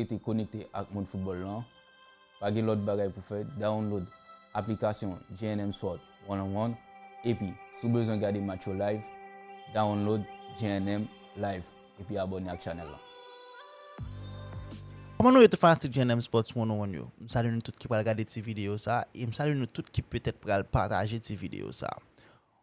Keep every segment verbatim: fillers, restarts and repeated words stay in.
Rete konekte ak mond foutbòl lan. Pa gen lòt bagay pou fè, download aplikasyon J N M Sport One on One. Epi, si w bezwen gade match yo live, download J N M Live epi abòne ak chanèl lan. Kòman nou ye tout fanatik J N M Sports One on One yo? M salye nou tout ki pral gade ti videyo sa, e m salye nou tout ki petèt pral pataje ti videyo sa.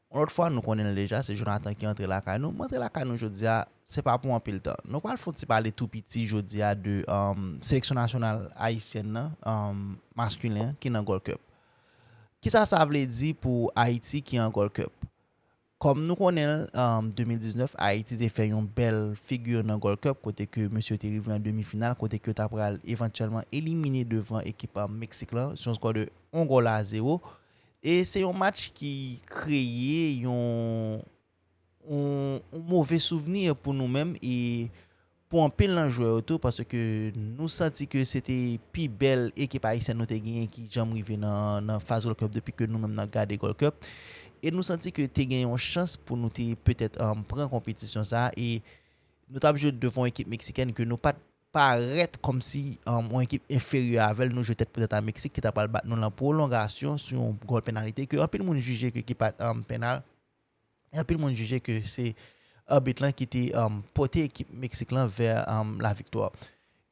Yon lòt fwa, nou konnen l deja, se Jonathan ki antre lakay nou. M antre lakay nou jodi a, se pa pou anpil tan. Nou pral fè yon ti pale tou piti jodi a de um, seleksyon nasyonal ayisyèn nan, um, maskilen an, ki nan Gold Cup. Kisa sa vle di pou Ayiti ki an Gold Cup? Kòm nou konnen l, um, de mil diznèf, Ayiti te fè yon bèl figi nan Gold Cup, kote ke mesye te rive an demi final, kote ke yo ta pral evantyèlman elimine devan ekip um, Meksik lan, sou yon skò de yon gòl a zewo. E se yon match ki kreye yon, yon, yon move souvni pou nou menm e pou anpil nan jwè yo tou, paske nou santi ke se te pi bèl ekip ayisyèn nou te genyen ki janm rive nan, nan faz Gold Cup depi ke nou menm n ap gade Gold Cup. E nou santi ke te gen yon chans pou nou te petèt um, pran konpetisyon sa a. E nou t ap jwe devan yon ekip meksikèn ke nou pa t parèt kòmsi um, yon ekip enferyè avè l. Nou jwe tèt pou tèt a Meksik ki ta pral bat nou lan pwolongasyon sou yon gòl penalite ke anpil moun jije ke ki pa t um, penal. E anpil moun jije ke se abit lan ki te um, pote ekip Meksik lan vè um, laviktwa.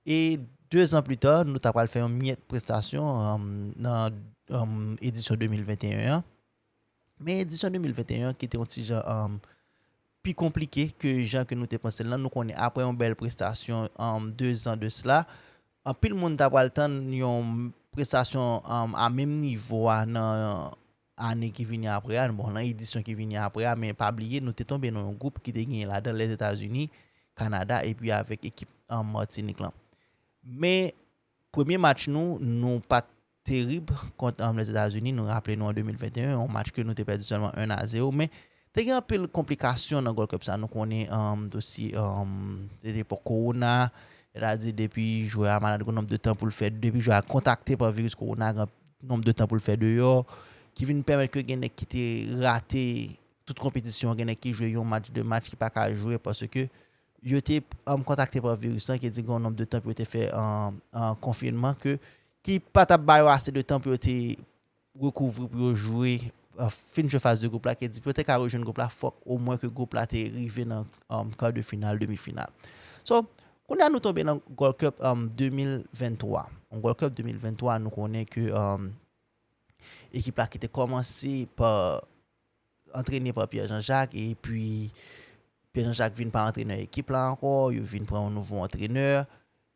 E de zan pli ta, nou ta pral fè yon myèt prestasyon um, nan um, edisyon de mil venteyen an. Men edisyon de mil venteyen an ki te yon ti jan um, pi konplike ke jan ke nou te panse l lan. Nou konnen apre yon bèl prestasyon um, de zan de sela, anpil moun ta pral tann yon prestasyon um, a menm nivo a nan ane ki vini apre a, bon, nan edisyon ki vini apre a, men pa bliye, nou te tonbe nan yon gwoup ki te genyen ladan Lèzetazini, Kanada, epi avèk ekip um, Matinik lan. Men, premye match nou, nou pa t terib kont um, Lèzetazini, nou raple nou an de mil venteyen, yon match ke nou te pèdi sèlman en a zewo, men te gen anpil konplikasyon nan Gold Cup sa, nou konnen um, dosye um, se te epòk kowona, sètadi depi jwè a malad gen nonb de tan pou l fè, depi jwè a kontakte pa viris kowona, gen nonb de tan pou l fè deyò, ki vin pèmèt ke gen nèg ki te rate tout konpetisyon, gen nèg ki jwe yon match, de match ki pa ka jwe paske yo te um, kontakte pa viris lan, ki di gen yon nonb de tan pou yo te fè an, an konfinman ke ki pa t ap ba yo ase de tan pou yo te rekouvri, pou yo jwe, uh, fin jwe faz de gwoup la, ki di pou yo te ka rejwenn gwoup la, fòk omwen ke gwoup la te rive nan um, kar de final, demi final. So, kounye a nou tonbe nan Gold Cup um, de mil venntwa. Yon Gold Cup de mil venntwa, nou konnen ke um, ekip la ki te kòmanse pa antrene pa Pierre Jean-Jacques, epi Pierre Jean-Jacques vin pa antrenè ekip la ankò, yo vin pran yon nouvo antrenè,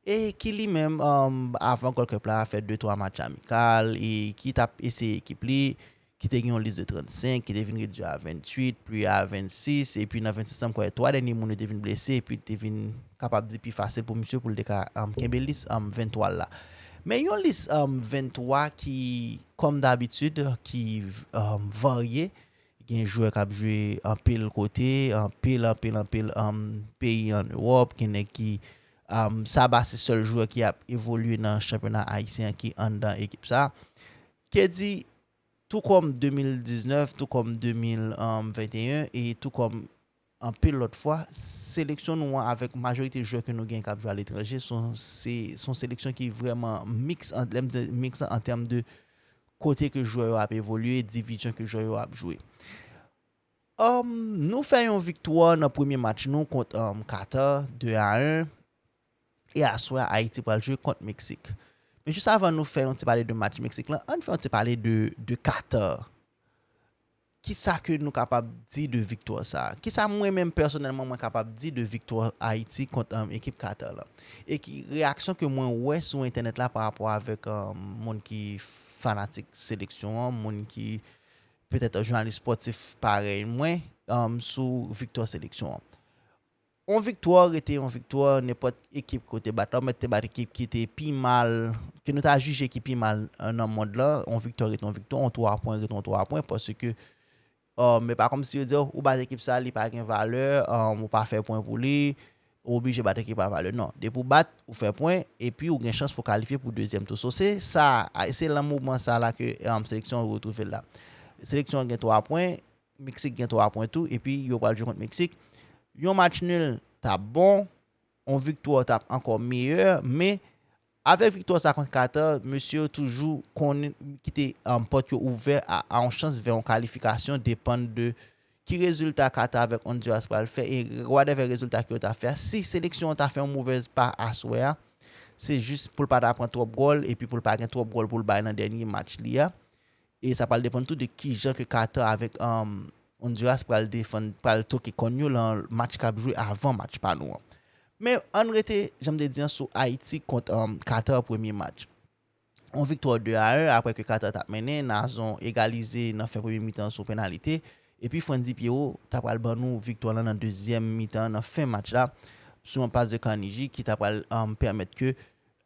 e ki li menm, um, avan Gold Cup la, fè de twa match amikal, e ki t ap eseye ekip li, ki te gen yon lis de trannsenk, ki te vin redui a venntwit, pi a vennsis, epi nan vennsis lan, m kwè twa dènye moun yo te vin blese, epi te vin kapab di pi fasil pou misye pou l te ka um, kenbe lis um, venntwa l la. Men yon lis um, venntwa ki, kòm dabitid, ki um, varye, gen jwè k ap jwe anpil kote, anpil, anpil, anpil um, peyi an Ewòp, gen nèg ki um, Saba se sèl jwè ki ap evolye nan chanpyona ayisyen an ki anndan ekip sa. Kedi, tou kòm de mil diznèf, tou kòm de mil venteyen e tou kòm anpil lòt fwa, seleksyon nou an avèk majorite jwè ke nou gen k ap jwe aletranje, se yon seleksyon ki vrèman miks, lè m di miks an tèm de kote ke jwè yo ap evolye, divizyon ke jwè yo ap jwe. Um, nou fè yon viktwa nan premye match nou kont um, Qatar, de a en. E aswè a, Ayiti pral jwe kont Meksik. Men jis avan nou fè yon ti pale de match Meksik lan, ann fè yon ti pale de, de Qatar. Kisa ke nou kapab di de viktwa sa a? Kisa mwen menm pèsonèlman mwen kapab di de viktwa Ayiti kont um, ekip Qatar lan? E ki reyaksyon ke mwen wè sou entènèt la pa rapò avèk um, moun ki fanatik seleksyon an, moun ki petèt jounalis spòtif parèy mwen um, sou viktwa seleksyon an. Yon viktwa rete yon viktwa, nenpòt ekip ke w te bat la, ou mèt te bat ekip ki te pi mal, ke nou ta jije ki pi mal nan mond lan, yon viktwa rete yon viktwa, yon twa pwen rete yon twa pwen, paske men pa kòmsi yo di w, ou bat ekip sa, li pa gen valè, ou pa fè pwen pou li, ou oblije bat ekip a valè. Non, depi w bat, ou fè pwen, epi ou gen chans pou kalifye pou dezyèm tou. So, se sa, se lan moman sa la ke seleksyon an retwouve l la. Seleksyon an gen twa pwen, Meksik gen twa pwen tou, epi yo pral jwe kont Meksik. Yon match nil t ap bon, yon viktwa t ap ankò meyè, men Avèk viktwa sa kont Katar, mesye yo toujou konnen kite um, pòt yo ouvè a, a yon chans vè yon kalifikasyon, depann de ki rezilta Katar avèk Honduras pral fè e whatever rezilta ke yo ta fè a. Si seleksyon an ta fè yon movèz pa aswè a, se jis pou l pa ta pran twòp gòl epi pou l pa gen twòp gòl pou l bay nan dènye match li a. E sa pral depann tou de kijan ke Katar avèk um, Honduras pral defann, pral toke kòn yo lan match k ap jwe avan match pa nou an. Men ann rete, jan m te di an, sou Ayiti kont um, Katar premye match. Yon viktwa de a en apre ke Katar t ap mennen, Nazon egalize nan fen premye mitan sou penalite. Epi Frandy Pierrot ta pral ban nou viktwa lan nan dezyèm mitan nan fen match la sou yon pas de Carnegie ki ta pral um, pèmèt ke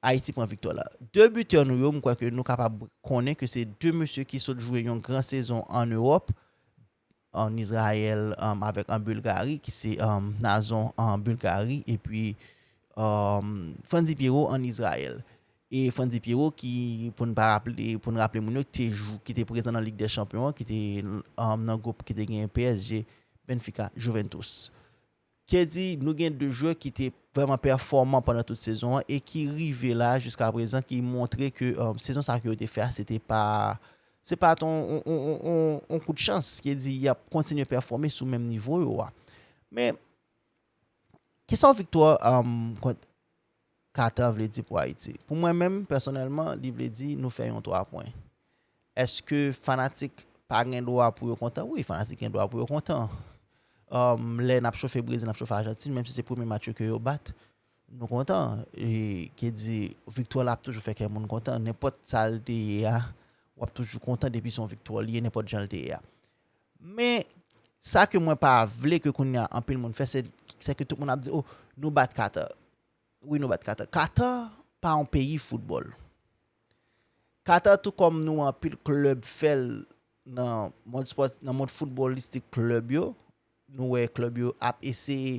Ayiti pran viktwa la. De bitè nou yo, m kwè ke nou kapab konnen ke se de mesye ki sot jwe yon gran sezon ann Ewòp, ann Izrayèl, um, avèk an Bilgari, ki se um, Nazon ann Bilgari, epi um, Frandy Pierrot ann Izrayèl. E Frandy Pierrot ki, pou n pa raple, pou n raple moun yo, ki te jou, ki te prezan nan Lig dè Chanpyon an, ki te um, nan gwoup ki te gen P S G, Benfica, Juventus. Kedi, nou gen de jwè ki te vrèman pèfòman pandan tout sezon an e ki rive la jiska prezan, ki montre ke um, sezon sa ke yo te fè a, se te pa se pa t on, on, on, on, on kout chans, ki di y ap kontinye pèfòme sou menm nivo yo a. Men, kisa yon viktwa um, kont Katar vle di pou Ayiti? Pou mwen menm, pèsonèlman, li vle di nou fè yon twa pwen. Èske fanatik pa gen dwa pou yo kontan? Wi, fanatik gen dwa pou yo kontan. Um, lè n ap chofe Brezil, n ap chofe Ajantin, menm si se premye match yo ke yo bat, nou kontan. E ki di, viktwa la ap toujou fè kè moun kontan. Nenpòt sa l te ye a, w ap toujou kontan depi se yon viktwa li ye, nenpòt jan l te ye a. Men, sa ke mwen pa vle ke kounye a anpil moun fè, se, se ke tout moun ap di, oh, nou bat Katar. Wi, nou bat Katar. Katar pa yon peyi foutbòl. Katar, tou kòm nou anpil klèb fè l nan mond spòt, nan mond foutbòlistik klèb yo, nou wè klèb yo ap eseye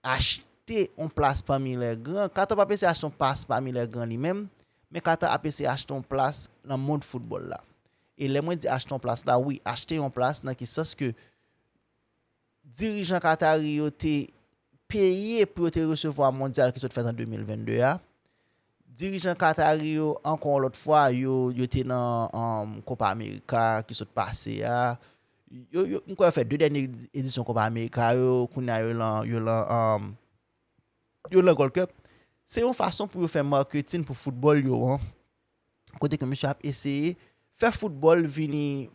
achte yon plas pami lè gran. Katar p ap eseye achte yon plas pami lè gran li menm, men Katar ap eseye achte yon plas nan mond foutbòl la. E lè mwen di achte yon plas la, wi, achte yon plas nan ki sans ke dirijan Katari yo te peye pou yo te resevwa mondyal ki sot fèt an de mil vennde a. Dirijan Katari yo, ankò yon lòt fwa, yo, yo te nan um, Copa America ki sot pase a. Yo, yo, m kwè yo fè de dènye edisyon Copa America yo, kounye a yo lan, yo lan, um, yo lan Gold Cup. Se yon fason pou yo fè marketing pou foutbòl yo an. Kote ke misye ap eseye fè foutbòl vini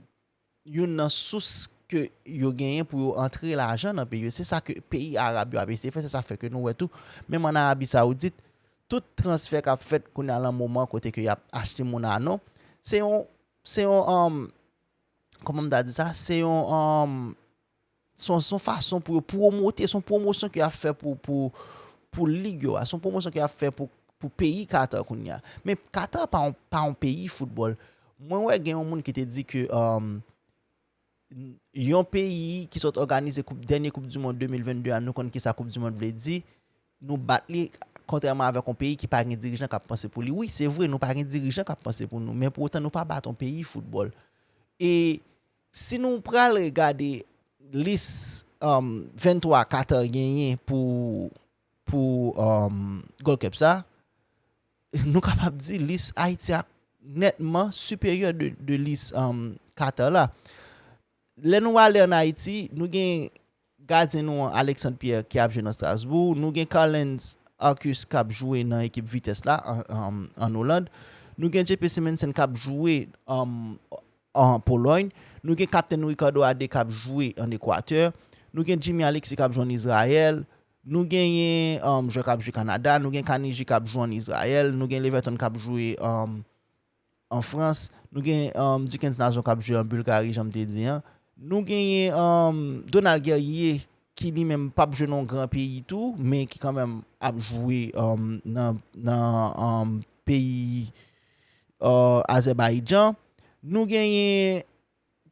youn nan sous ke yo genyen pou yo antre lajan nan peyi yo. Se sa ke peyi arab yo ap eseye fè, se sa fè ke nou wè tou, menm ann Arabi Saoudit, tout transfè k ap fèt kounye a lan moman kote ke y ap achte moun a non, se yon, se yon, um, kòman m ta di sa, se yon, um, se yon, se yon fason pou yo pwomote, se yon pwomosyon ke y ap fè pou, pou, pou lig yo a, se yon pwomosyon ke y ap fè pou, pou peyi Katar kounye a. Men Katar pa yon, pa yon peyi foutbòl. Mwen wè gen yon moun ki te di ke um, yon peyi ki sot òganize koup, dènye koup di mond de mil vennde a, nou konn kisa koup di mond vle di, nou bat li, kontrèman avèk yon peyi ki pa gen dirijan k ap panse pou li. Wi, se vre, nou pa gen dirijan k ap panse pou nou, men pou otan nou pa bat yon peyi foutbòl. E si nou pral gade lis um, venntwa Katar genyen pou, pou um, Gold Cup sa, nou kapab di lis Ayiti a nètman siperyè de, de lis um, Katar la. Lè nou ale ann Ayiti, nou gen gadyen nou an, Alexandre Pierre, ki ap jwe nan Strasbourg. Nou gen Carlens Arcus k ap jwe nan ekip Vitesse la, an, an, an Oland. Nou gen J P Simonsen k ap jwe um, an Polòy. Nou gen kaptenn Ricardo Ade k ap jwe ann Ekwatè. Nou gen Jimmy Alexis k ap jwe ann Izrayèl. Nou genyen um, jwè k ap jwe Kanada. Nou gen Kaniji k ap jwe ann Izrayèl. Nou gen Leverton k ap jwe um, an Frans. Nou gen um, Dickens Nazon k ap jwe an Bulgari, jan m te di an. Nou genyen um, Donald Guerrier, ki li menm p ap jwe nan yon gran peyi tou, men ki kanmenm ap jwe um, nan, nan um, peyi uh, Azèbayidjan. Nou genyen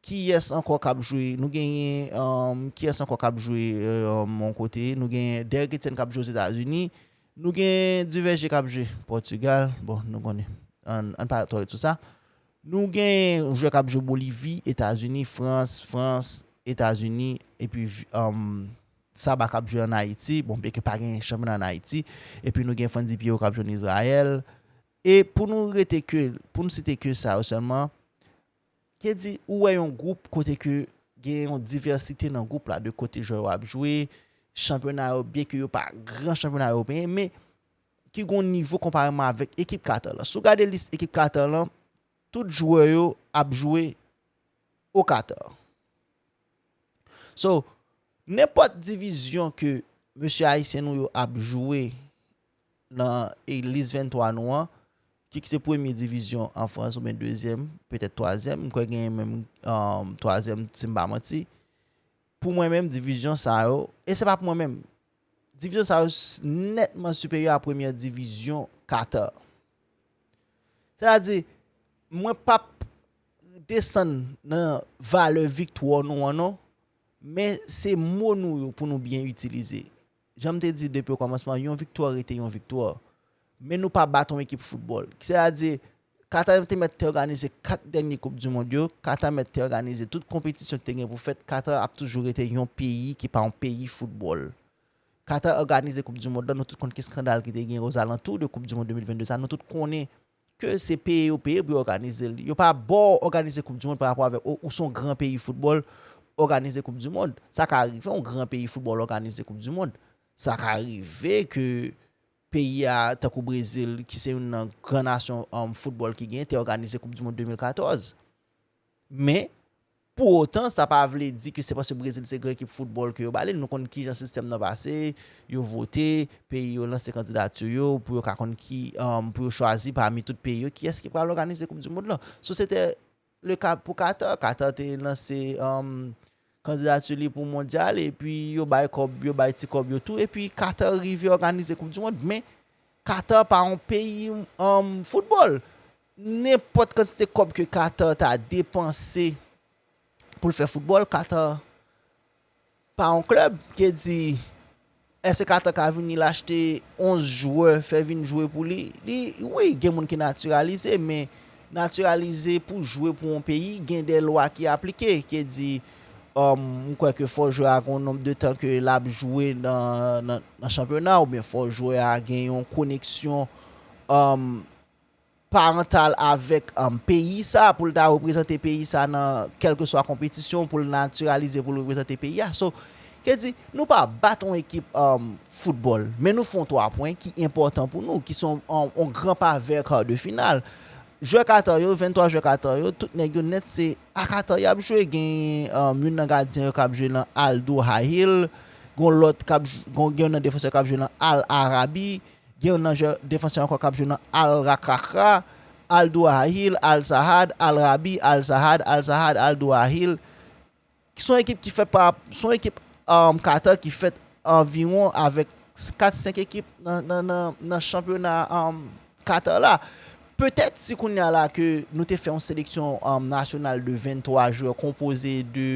kiyès ankò k ap jwe? Nou genyen um, kiyès ankò k ap jwe um, yon kote? Nou genyen Derrick Etienne k ap jwe Ozetazini. Nou gen Duverger k ap jwe Pòtigal. Bon, nou konnen. Ann, ann pa twò ret sou sa. Nou gen jwè k ap jwe Bolivi, Etazini, Frans, Frans, Etazini, epi um, Saba k ap jwe ann Ayiti. Bon, byenke pa gen chanpyona ann Ayiti. Epi nou gen Frandy Pierrot k ap jwe ann Izrayèl. E pou nou rete ke, pou nou site ke sa yo sèlman, ke di ou wè yon gwoup kote ke gen yon divèsite nan gwoup la, de kote jwè yo ap jwe, chanpyona yo, byen ke yo pa gran chanpyona ewopeyen, men ki gon nivo konpareman avèk ekip Katar lan. Si w gade lis ekip Katar lan, tout jwè yo ap jwe o Katar. So, nenpòt divizyon ke mesye ayisyen nou yo ap jwe nan e, lis venntwa nou an, ki se premye divizyon an Frans oubyen dezyèm, petèt twazyèm, m kwè genyen menm, um, twazyèm, si m pa manti. Pou mwen menm, divizyon sa yo, e se pa pou mwen menm, divizyon sa yo s-, nètman siperyè a premyè divizyon Katar. Sètadi, mwen p ap desann nan valè viktwa nou an non, men se mo nou yo pou nou byen itilize. Jan m te di depi okòmansman, yon viktwa rete yon viktwa. Men nou pa bat yon ekip foutbòl. Sètadi, Katar te mèt te òganize kat dènye koup di mond yo, Katar mèt te òganize tout konpetisyon ki te gen pou fèt, Katar ap toujou rete yon peyi ki pa yon peyi foutbòl. Katar òganize koup di mond lan, nou tout konn ki eskandal ki te gen ozalantou de koup di mond de mil venn de sa, nou tout konnen ke se peye yo peye pou yo òganize l. Yo pa ba w òganize koup di mond pa rapò avèk, o, ou se yon gran peyi foutbòl, òganize koup di mond. Sa ka rive yon gran peyi foutbòl òganize koup di mond. Sa ka rive ke peyi a, tankou Brezil, ki se youn nan gran nasyon, um, foutbòl ki genyen, te òganize koup di mond de mil katòz. Men, pou otan, sa pa vle di ke se paske Brezil se gran ekip foutbòl ke yo ba li l. Nou konn kijan sistèm nan pase, yo vote, peyi yo lanse kandidati yo pou yo ka konn ki, um, pou yo chwazi pami tout peyi yo kiyès ki pral òganize koup di mond lan. So, se te le ka pou Katar. Katar te lanse, um, kandidati li pou mondyal, epi yo bay kòb, yo bay ti kòb yo tou, epi Katar rive òganize koup di mond, men Katar pa yon peyi, um, foutbòl. Nenpòt kantite kòb ke Katar ta depanse pou l fè foutbòl, Katar pa yon klèb, ke di, èske Katar ka vini l achte onz jwè, fè vin jwe pou li? Li, wi, gen moun ki natiralize, men natiralize pou jwe pou yon peyi, gen de lwa ki aplike, ke di, um, m kwè ke fò jwè a gen yon nonb de tan ke l ap jwe nan, nan, nan chanpyona, oubyen fò jwè a gen yon koneksyon, um, parantal avèk, um, peyi sa, pou l ta reprezante peyi sa nan kèlkeswa konpetisyon, pou l natiralize pou l reprezante peyi a. So, ke di, nou pa bat yon ekip, um, foutbòl, men nou fè yon twa pwen ki enpòtan pou nou, ki se yon, yon, yon gran pa vè kar de final. Jwè Katar yo, venntwa jwè Katar yo, tout nèg yo nèt se a Katar y ap jwe. Gen, um, youn nan gadyen yo k ap jwe nan Al Duhail, gon lòt k ap j-, gon, gen youn nan defansè k ap jwe nan Al Arabi, gen youn nan jwè defansè ankò k ap jwe nan Al Rakrakra, Al Duhail, Al Sahad, Al Rabi, Al Sahad, Al Sahad, Al Duhail. Se yon ekip ki fèt pa, se yon ekip, um, Katar ki fèt anviwon avèk kat senk ekip nan, nan, nan, nan chanpyona, um, Katar la. Petèt si kounye a la ke nou te fè yon seleksyon, um, nasyonal de venntwa jwè konpoze de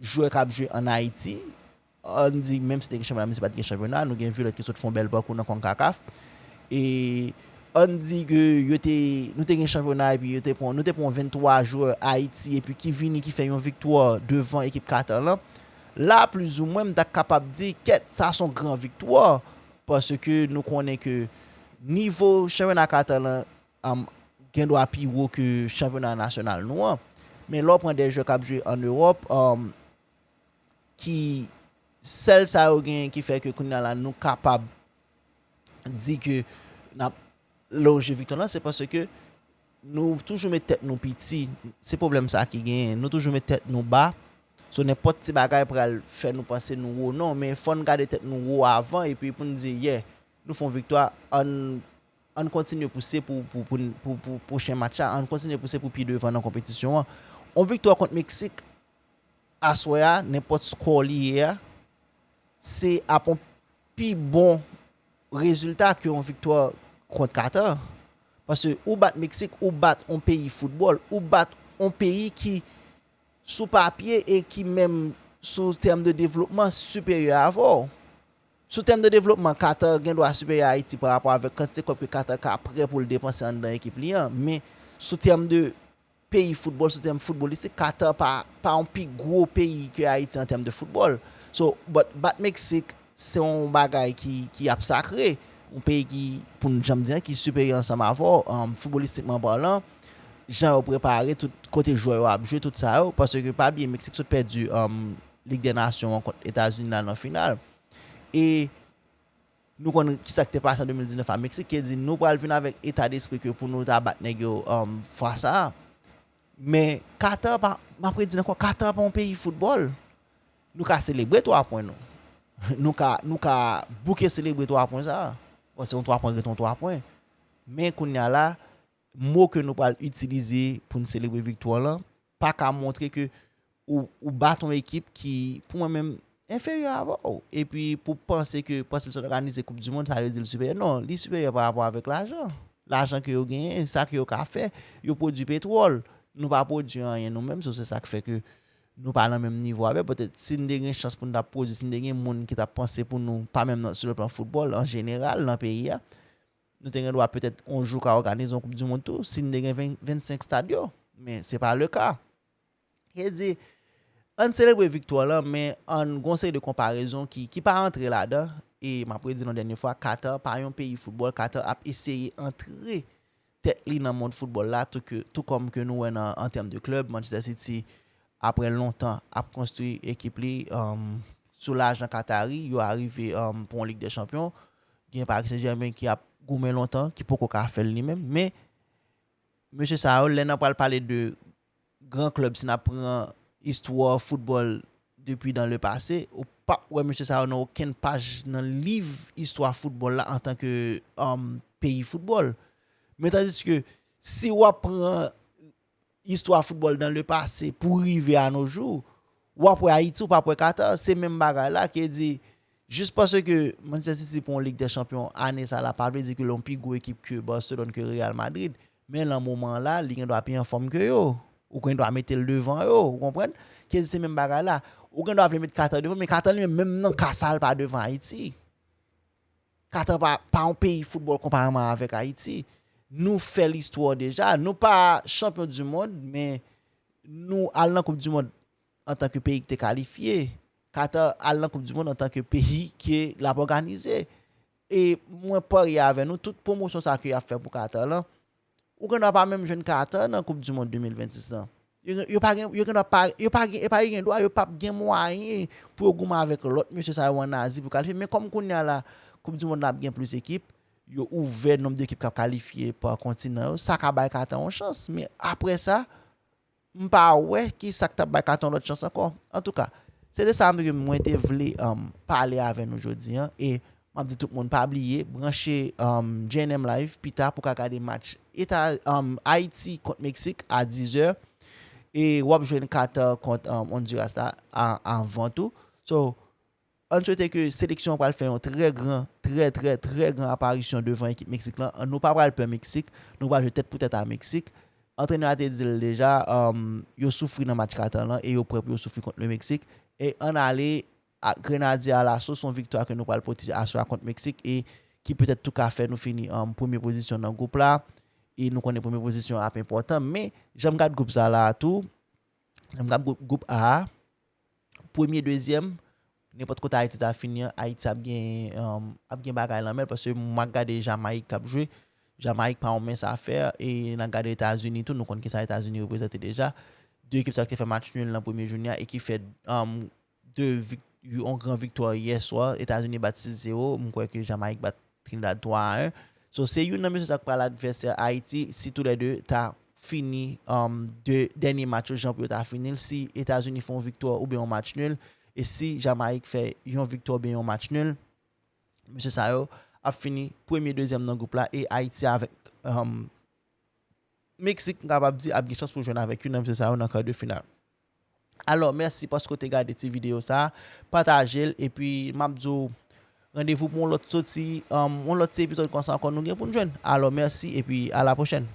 jwè k ap jwe ann Ayiti, ann di, menm si te gen chanpyona, menm si pa t gen chanpyona, nou gen Violette ki sot fè yon bèl pakou nan konkakaf. E ann di ke yo te, nou te gen chanpyona, epi yo te pran, nou te pran venntwa jwè Ayiti, epi ki vini, ki fè yon viktwa devan ekip Katar lan. La, plizoumwen, m ta kapab di, kèt, sa se yon gran viktwa, paske nou konnen ke nivo chanpyona Katar lan, um, gen dwa pi wo ke chanpyona nasyonal nou an. Men lè w pran de jwè k ap jwe ann Ewòp, um, ki sèl sa yo genyen ki fè ke kounye a la nou kapab di ke n ap lonje viktwa lan, se paske nou toujou met tèt nou piti. Se pwoblèm sa ki genyen. Nou toujou met tèt nou ba. So, nenpòt ti bagay pral fè nou panse nou wo. Non, men fò n gade tèt nou wo avan, epi pou n di, yeah, nou fè yon viktwa, ann, ann kontinye pouse pou, pou, pou, pou, pou pwochen match la, ann kontinye pouse pou pi devan nan konpetisyon an. Yon viktwa kont Meksik, aswè a, nenpòt skò li ye a, se ap yon pi bon rezilta ke yon viktwa kont Katar. Paske ou bat Meksik, ou bat yon peyi foutbòl, ou bat yon peyi ki, sou papye e ki menm sou tèm de devlopman, siperyè avè w. Sou tèm de devlopman, Katar gen dwa siperyè a Ayiti pa rapò avèk kantite kòb ke Katar ka prè pou l depanse anndan ekip li an. Men sou tèm de peyi foutbòl, sou tèm foutbolistik, Katar pa, pa yon pi gwo peyi ke Ayiti an tèm de foutbòl. So, but, bat Meksik, se yon bagay ki, ki ap sakre. yon peyi ki, pou n janm di, ki siperyè ansanm avè w, um, foutbolistikman palan, jan yo prepare tout kote jwè yo ap jwe, tout sa yo, paske pa bliye Meksik sot pèdi, um, Lig dè Nasyon an kont Etazini la nan final. E nou konn kisa ki te pase an de mil diznèf a Meksik, ki di nou pral vin avèk eta despri ke pou nou ta bat nèg yo, um, fwa sa a. Men Katar pa, m ap redi ankò, Katar pa yon peyi foutbòl. Nou ka selebre twa pwen nou. Nou ka, nou ka bouke selebre twa pwen sa a. Bon, se yon twa pwen, rete yon twa pwen. Men kounye a la, mo ke nou pral itilize pou n selebre viktwa lan, pa ka montre ke ou, ou bat yon ekip ki, pou mwen menm, enferyè avè w. Epi pou panse ke, paske l sot òganize Koup di Mond, sa vle di l siperyè. Non, li siperyè pa rapò avèk lajan. Lajan ke yo genyen, sa ke yo ka fè, yo pwodui petwòl. Nou pa pwodui anyen nou menm, so se sa k fè ke nou pa nan menm nivo avè yo. Petèt, si n te gen chans pou n t ap pwodui, si n te gen moun ki t ap panse pou nou, pa menm nan, sou le plan foutbòl, an jeneral, nan peyi a, nou te gen dwa petèt yon jou ka òganize yon Koup di Mond tou, si n te gen ven, vennsenk stad yo. Men se pa le ka. Ki di, ann selebre viktwa lan, men ann gon seri de konparezon ki, ki pa antre ladan. E m ap redi l yon dènye fwa, Katar pa yon peyi foutbòl, Katar ap eseye antre tèt li nan mond foutbòl la, tou ke, tou kòm ke nou wè nan, an tèm de klèb, Manchester City, apre lontan, ap konstwi ekip li, um, sou lajan Katari, yo arive, um, pou yon Lig dè Chanpyon. Gen Paris Saint-Germain ki ap goumen lontan, ki poko ka fè l li menm. Men, mesye sa yo, lè n ap pral pale de gran klèb, si n ap pran istwa foutbòl depi dans le passé, ou p ap wè mesye sa yo nan okenn paj nan liv istwa foutbòl la antanke, um, peyi foutbòl. Men tandiske si w ap pran istwa foutbòl dans le passé pou rive a nos jours, w ap wè Ayiti, w p ap wè Katar, se menm bagay la, ki di, jis paske Manchester City pran yon Lig dè Chanpyon ane sa la, pa vle di ke l yon pi gwo ekip ke Barcelone, ke Real Madrid. Men nan moman la, li gen dwa pi anfòm ke yo. Ou gen dwa mete l devan yo, ou konprann? Ki di se menm bagay la. Ou gen dwa vle met Katar devan, men Katar li menm, menm nan ka sa, l pa devan Ayiti. Katar pa, pa yon peyi foutbòl konpareman avèk Ayiti. Nou fè listwa deja. Nou pa chanpyon di mond, men nou al nan Koup di Mond antanke peyi ki te kalifye. Katar al nan Koup di Mond antanke peyi ke l ap òganize. E mwen parye avè nou, tout pwomosyon sa ke y ap fè pou Katar lan, ou gen dwa pa menm jwenn Katar nan Koup di Mond de mil vennsis lan. Yo, yo pa gen, yo gen dwa pa, yo pa gen, e pa yo gen dwa, yo p ap gen mwayen pou yo goumen avèk lòt mesye sa yo ann Azi pou kalifye. Men kòm kounye a la, Koup di Mond la ap gen plis ekip, yo ouvè nonb de ekip k ap kalifye pa kontinan yo, sa ka bay Katar yon chans. Men apre sa, m pa wè ki sa k t ap bay Katar yon lòt chans ankò. Antouka, se de sa ke mwen te vle, um, pale avè nou jodi an. E m ap di tout moun, pa bliye, branche, um, J N M Live pita pou ka gade match Eta, um, Ayiti kont Meksik a diz è. E w ap jwenn Katar kont, um, Honduras la a, avan tou. So, ann swete ke seleksyon an pral fè yon trè gran, trè, trè, trè gran aparisyon devan ekip Meksik lan. Nou pa pral pè Meksik. Nou pral jwe tèt pou tèt a Meksik. Antrenè a te di l deja, um, yo soufri nan match Katar lan e yo prè pou yo soufri kont le Meksik. E ann ale a Grenadye alaso, se yon viktwa ke nou pral pote aswè a kont Meksik e ki petèt tou ka fè nou fini, um, premye pozisyon nan gwoup la. E nou konnen premye pozisyon ap enpòtan, men jan m gad gwoup sa la a tou, jan m gad gwoup, gwoup A a, premye, dezyèm, nenpòt kote Ayiti ta fini an, Ayiti ap gen, um, ap gen bagay nan men l, paske m ap gade Jamayik k ap jwe. Jamayik pa yon mens afè, e n ap gade Etazini tou, nou konn kisa Etazini reprezante deja. De ekip sa yo ki te fè match nil nan premye jounen an e ki fè, um, de vik-, yon gran viktwa yè swa. Etazini bat sis zewo, m kwè ke Jamayik bat Trinidad twa a en. So, se youn nan mesye sa k pral advèsè Ayiti, si toulède ta fini, um, de dènye match yo jan pou yo ta fini l, si Etazini fè yon viktwa oubyen yon match nil, e si Jamayik fè yon viktwa oubyen yon match nil, mesye sa yo ap fini premye, dezyèm nan gwoup la, e Ayiti avèk, um, Meksik, m kapab di, ap gen chans pou jwenn avèk youn nan mesye sa yo nan kar de final. Alò, mèsi paske w te gade ti videyo sa a, pataje l, epi m ap di w randevou pou yon lòt soti, um, yon lòt ti epizòd konsa ankò nou gen pou n jwenn. Alò, mèsi, epi a la pwochèn.